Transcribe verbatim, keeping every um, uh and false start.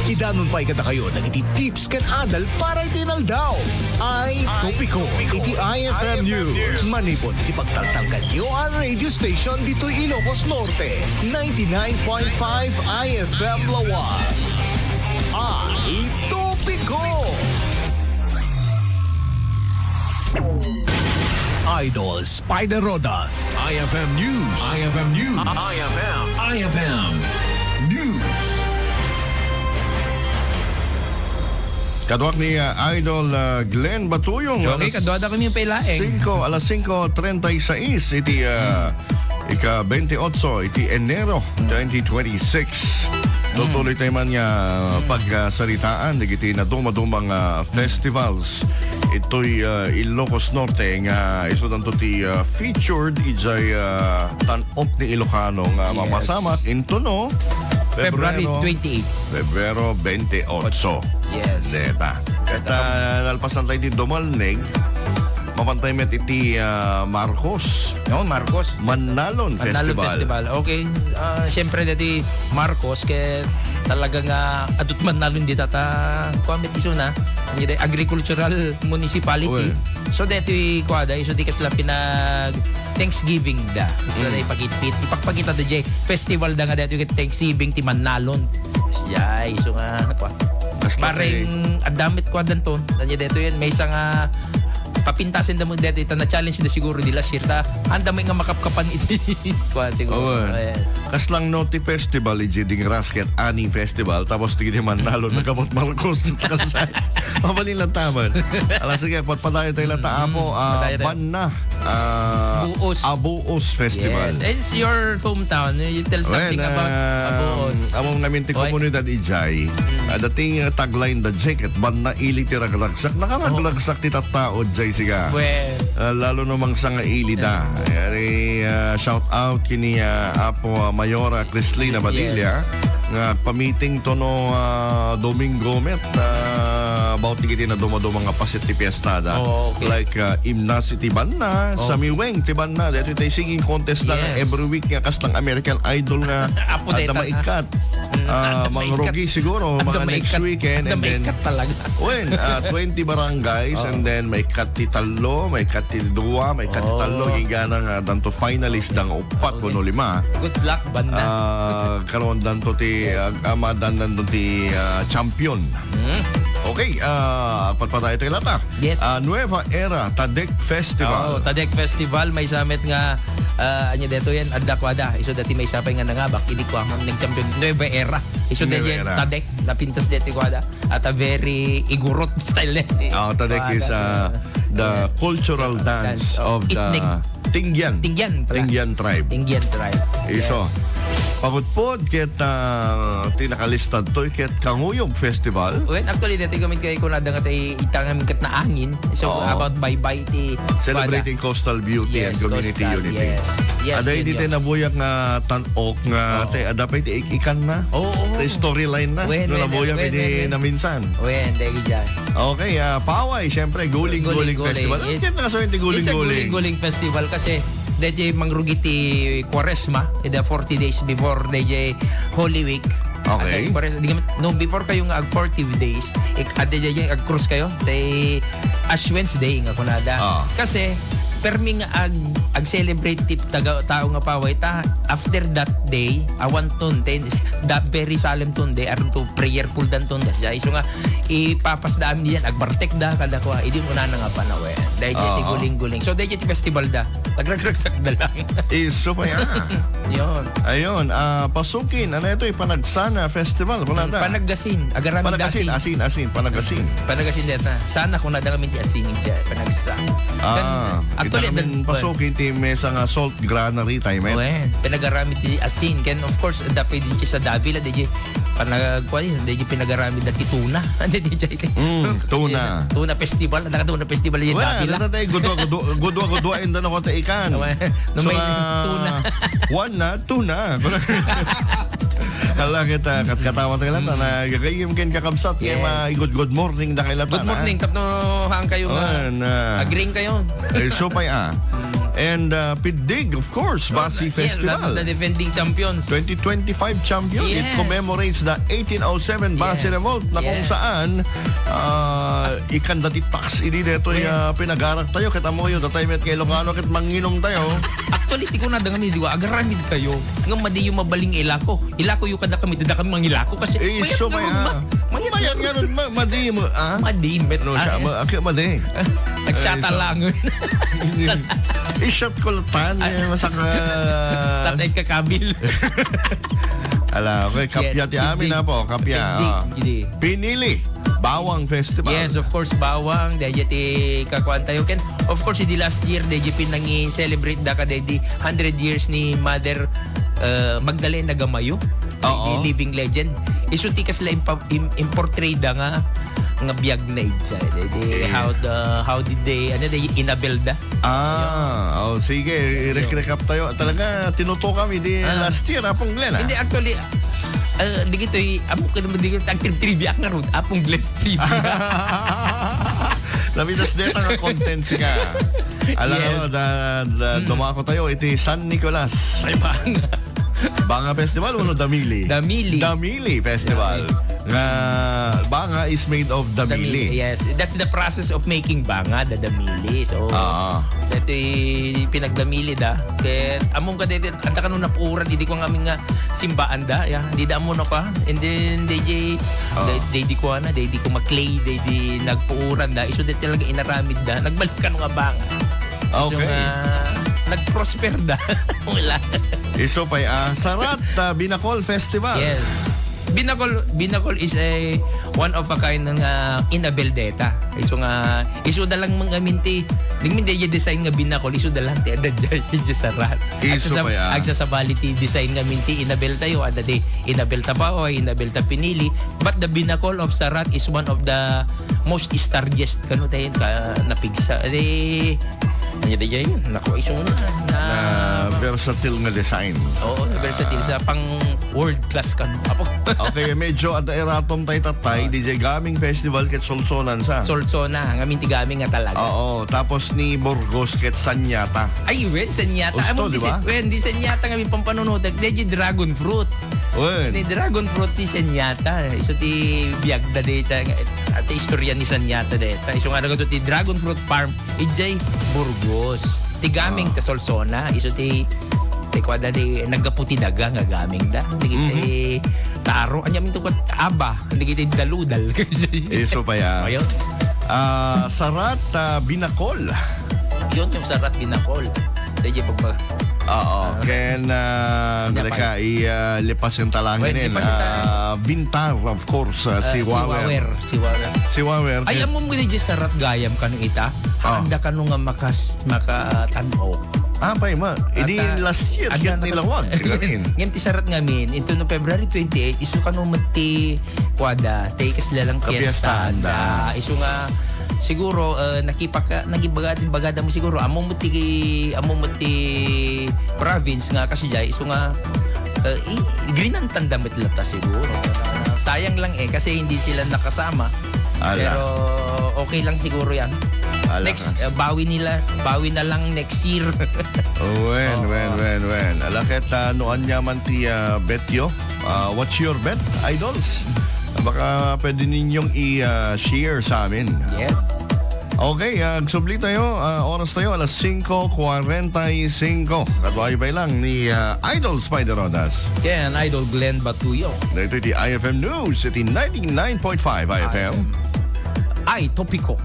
Idanon pay kadakayo dagiti tips ken adal para iti inaldaw. Ay topiko iti I F M News. Manipud iti pagtaltalkanyo a radio station ditoy Ilocos Norte, ninety-nine point five I F M Lawan. Ay topiko! Idol Spider Rodas. I F M News. I F M News. I F M. I F M News. Kaduak ni, ah, Idol, ah, Glenn Batuyong. Okay, alas kaduada kami pay laeng. Singko, alas singko treinta y seis iti, ah, ika-veintiocho iti Enero twenty twenty-six. Mm. Tutuloy tayo man nga, mm, pagsaritaan dagiti nadumaduma nga, ah, festivals. Itoy, ah, Ilocos Norte nga isudanto ti, ah, featured ijay, ah, tan-ok ni Ilocano nga, yes, mapasamak intono February Febrero, twenty-eight. Febrero veintiocho. Yes. Deta. Ket, ah, nalpasan tayo ti Dumalneg. Mapantay met iti, ah, Marcos. No, Marcos. Mannalon Mannalon Festival. Festival. Okay. Ah, siyempre, dati Marcos, kay talaga nga adut Mannalon dita ta, kuwan met isuna, hindi, agricultural municipality. Uy. So, dati kuwada, iso di kasla pinag Thanksgiving da. Isla da Mm. ipakit-, ipagpakita da jay festival da nga dati ket Thanksgiving ti Mannalon. Jay, iso nga, kuwan. Basta Maring kay adda met kuwadanton. Ania detoy, maysa nga papintasen da mo deti, ta na-challenge da siguro di last year, ta anda mo nga makapkapan iti kuwan siguro. Oo. Ayan. Kasla no ti festival, iti Dingras ket Ani Festival, tapos ti di Mannalon, nagabot Marcos. Mabalin lang taman. Ala, sige, patpatayo tayo lang ta, Mm, Apo, ah, patayo tayo. Banna, ah, Buos. Abuos Festival. Yes, it's your hometown. You tell something Well, about um, Abuos. Among namin ti Oy. Komunidad ijay. Mm. Ah, dating, ah, tagline da jay ket banna ili ti ragragsak. Nakaragragsak ti tattao jay siga. Well. Ah, lalo no mangsa nga ili da. Mm. Ay, ah, shout out kini, ah, Apo, ah, Mayora Crislina Badilla, Yes. nga agpamiting tono, ah, Domingo met, ah, about ti kiti nadumaduma nga paset ti fiestada. Oh, okay. Like, ah, Imnas iti banna, Oh. Samiweng ti banna. Dito tayo singing contest na Yes. every week nga kaslang American Idol nga Apo adda deta. Maikkat. Mm, Ah, adda Mang maikkat. Rogi siguro, Adda mga next maikkat. Weekend, Adda and then maikkat talaga. When, ah, twenty barangays, Oh. and then maikkat ti tallo, maikkat ti dua, maikkat ti Oh. tallo, ginggana nga danto finalist dang upat Okay. wenno lima. Good luck, banda. Ah, karon danto ti, Yes. ah, ah, madandan danto ti, ah, champion. Mm. Okay, ah, patpatay tayo lata. Yes. Ah, Nueva Era Tadek Festival. Oo, Tadek Festival, maysa met nga, ah, anya deto yan, adda kuwada. Iso dati maysa pay nga nangabak, idi kuwa, nag-champion, Nueva Era. Iso Nueva dati yan, Era. Tadek, napintas dati kuwada. At a very Igorot style eh. Ah, Tadek Kuwada. is, ah, the Ah, cultural cultural dance dance of of the Itneg. Tinggian. Tinggian pala. Tinggian tribe. Tinggian tribe. Iso. Yes. Pagudpod ket, ah, ti nakalistad toy ket Kanguyog Festival. Well, actually, dati kami kay kunada nga tay itangam ket naangin. So, Oo. about bye-bye ti Celebrating kuwada. coastal beauty and Yes, community coastal, unity. yes. Yes, Aday yun, di yun. tayo nabuyag nga tan-ok nga Oo. tay adda pay ti ik-ikan na. Oo, oo. Tay storyline na. When, No when, nabuyag when, kay di when, when. naminsan. When, dahil dyan. Okay, ah, Paway, syempre, Guling-Guling Guling-Guling. Festival. Ano Yes. yan nga sa ti It's a Guling-Guling? Guling-Guling Festival kasi dahil mangrugi ti Kuaresma, the forty days before the Holy Week. Okay. Ate, Kuaresma, di ka, no, before kayo nga ag forty days, ik-, ate, di, di, ag-cross kayo, the Ash Wednesday nga kunada. Ah. Kasi, permi nga ag, ag-celebrate ti taga, tao nga Paway, ta, after that day, awan ton, then, that very solemn ton, day, aron to prayerful dan ton, guys. So nga, ipapasda amin diyan, agbartek da, kada kuwa, idi mo na nga panawen. Dahil diyan ti Oo. Guling-Guling. So, dahil diyan ti festival da. Nagragragsak da lang. Iso pa yan. Yun. Ayun, ah, Pasukin, ano ito, eh, Panagsana Festival, wala na. Panagasin. Agarami da Panagasin, asin. asin, asin, Panagasin. Panagasin deta. Sana kung nadang amin ti asin, diyan, Panagsa. Ah, Kan-, actually, kita namin dan-, Pasukin, ti mesa nga salt granary, time, eh. Wen, pinagarami ti asin. Ken, of course, dapat di sa Davila, di Panag-, kuwan, daydi pinagaramid dati tuna. Daydi, daydi. Mm, tuna. Tuna festival. Naka-tuna festival yung Wala, Davila. Dati tayo, gudwa, gudwa, gudwa, gudwa, and then ako ta ikan. Wala, no So, may ah, tuna. Kuwan na, tuna. Hala kita, katkatawa tayo lang, Mm. na gagayim ken kakabsat, kaya Yes. ma-, good, good morning na kayo lang, Good ha? morning, tapno hang kayo nga. Wala na. Agring kayo. Eh, so, pay, ah. Mm. And, uh, Pidig, of course, Basi Yes, Festival. that's the defending champions. Twenty twenty-five champion. It Yes. commemorates the eighteen oh seven Basi Yes. Revolt na kung Yes. saan, ah, ikanda ti tax idi detoy, Well, ah, pinagarak tayo, ket ammoyo, datay met nga Ilocano, ket manginom tayo. Actually, ti kunada ngamin, di ba, agaramid kayo. Nga madiyo mabaling ilako. Ilakoyo kadakami, dida kami mangilako kasi Eh, mayat so nga may, run, ah, ma-, mayat mayat nga nga run, ma-, madi mo, ah? Madi, met, No, siya, ah, ma-, aki, madi. Nagsata Eh, so, lang. I-shot ko lang tan, Ay. eh, masaka- Tatay kakabil. Ala, okay, kapya Yes, ti amin, hindi. apo, kapya, Hindi, ah. hindi. Pinili. Bawang Festival. Yes, of course, Bawang. Daydi ti kakuan tayo. Ken, of course, idi last year, daydi pinangi-celebrate da ka daydi hundred years ni Mother, uh, Magdalena Gamayo. Oo. Daydi living legend. Isu ti kasla impa-, im-, importray da nga, nga biag na idya. Daydi Eh. how the, how did they, ano, daydi inabel da? Ah, oh, sige, Ayun. i-recap tayo. Talaga, tinuto kami di Ah. last year, Apong Glenn, ah. Hindi, actually, ah, di gitoy, amo ka naman di gitoy, tag trivia ka nga rod, Apong Glenn trivia. Napitas deta nga content sika. Alam Yes. mo, da, da, Mm. dumako tayo, iti San Nicolas. Ay, banga. Banga Festival, wano Damili? Damili. Damili Festival. Damili. Nga, banga is made of damili. Damili, yes. That's the process of making banga, the damili. So, Oo. daytoy pinagdamili da. Ket, among ka daytoy, adda kano napuoran, idi ko ngamin nga simbaan da, ya. Di da amo na ka. And then, daydi, Oo. day, daydi ko ana, daydi ko maklay, daydi nagpuoran da. Isu daydi talaga inaramid da. Nagbalik kano nga banga. Isu Okay. nga, nag-prosper da. Wala. Isu pay, ah, Sarat, ah, Binakol Festival. Yes. Binakol, Binakol is a one of a kind nga inabel deta. Isu nga, isu da lang mga minti. Di minti yung design nga Binakol, isu da lang ti, ada dyan, yung Sarat. Isu Agsasab-, pay, ah. agsasabali ti design nga minti, inabel tayo, ada ti, inabel ta pa, o inabel ta pinili. But the Binakol of Sarat is one of the most starriest, kano tayo, ka, napigsa. Eh, ano da dyan? Naku, isu na. Na Na, versatile nga design. Oo, na versatile Ah. sa pang world class kan. Apo. Okay, medyo adda iratom tayo, tatay. Ah. D J Gaming Festival ket Solsonan sa. Solsona, ngamin ti Gaming nga talaga. Oo, tapos ni Burgos ket Sanyata. Ay, wen, Sanyata. Gusto, Amo, di di ba? Sen-, wen, di Sanyata ngamin pampanunutek. Di, di dragon fruit. Wen. Ni dragon fruit ti Sanyata. Isu ti biagda dita nga, at istorya ni Sanyata dita. Isu nga nagado ti dragon fruit farm. Ijay Burgos. Ti Gaming Ah. ta Solsona, isu ti, ti kuada ti naggapu ti daga nga Gaming da. Dagiti Mhm. taro, anya minto kat aba, dagiti daludal. Isu pay, ah. Ayun. Ah, Sarat, ah, Binakol. Yun, yung Sarat Binakol. Daydi pagpa- Oo, Ah. ken, ah, Binakol. Greka, i, ah, lipasen ta lang Well, inin. lipasen ta. Ah, Bintar, of course, ah, Ah, si si Wawer. Wawer, si Wawer. Si Wawer, Ay, di- amo mo di Sarat gayam kano ita? Ah. Anda kano nga makas-, makatan-aw. Ah, pay ma. Idi Ata-, last year, anda kit na nilawag, ngamin. Ngem ti Sarat ngamin, into no February twenty-eight, isu kano met ti kuada, ti kasla lang Kapiestaan fiesta, da. anda. Isu nga, siguro, eh, nakipaka-, nagibagad-, bagada mo siguro, amo met ti, amo met ti province nga kasdiay, isu nga, eh, i-, grinantanda met latta siguro. Sayang lang eh, kasi hindi sila nakasama. Ala. Pero okay lang siguro yan. Ala Next, kas- eh, bawi nila, bawi na lang next year. Oh, wen, Oo. wen, wen, wen. Ala ket, ah, no anya man ti, ah, betyo? Ah, what's your bet, idols? Baka pwede ninyong i, ah, share sa amin. Yes. Okay, ah, agsubli tayo. Ah, oras tayo, alas singko kwarenta y singko. Kadwa pay lang ni, ah, Idol Spider Rodas. Ken Idol Glenn Batuyo. Dito di I F M News, iti ninety-nine point five I F M. I F M. Ay, topiko.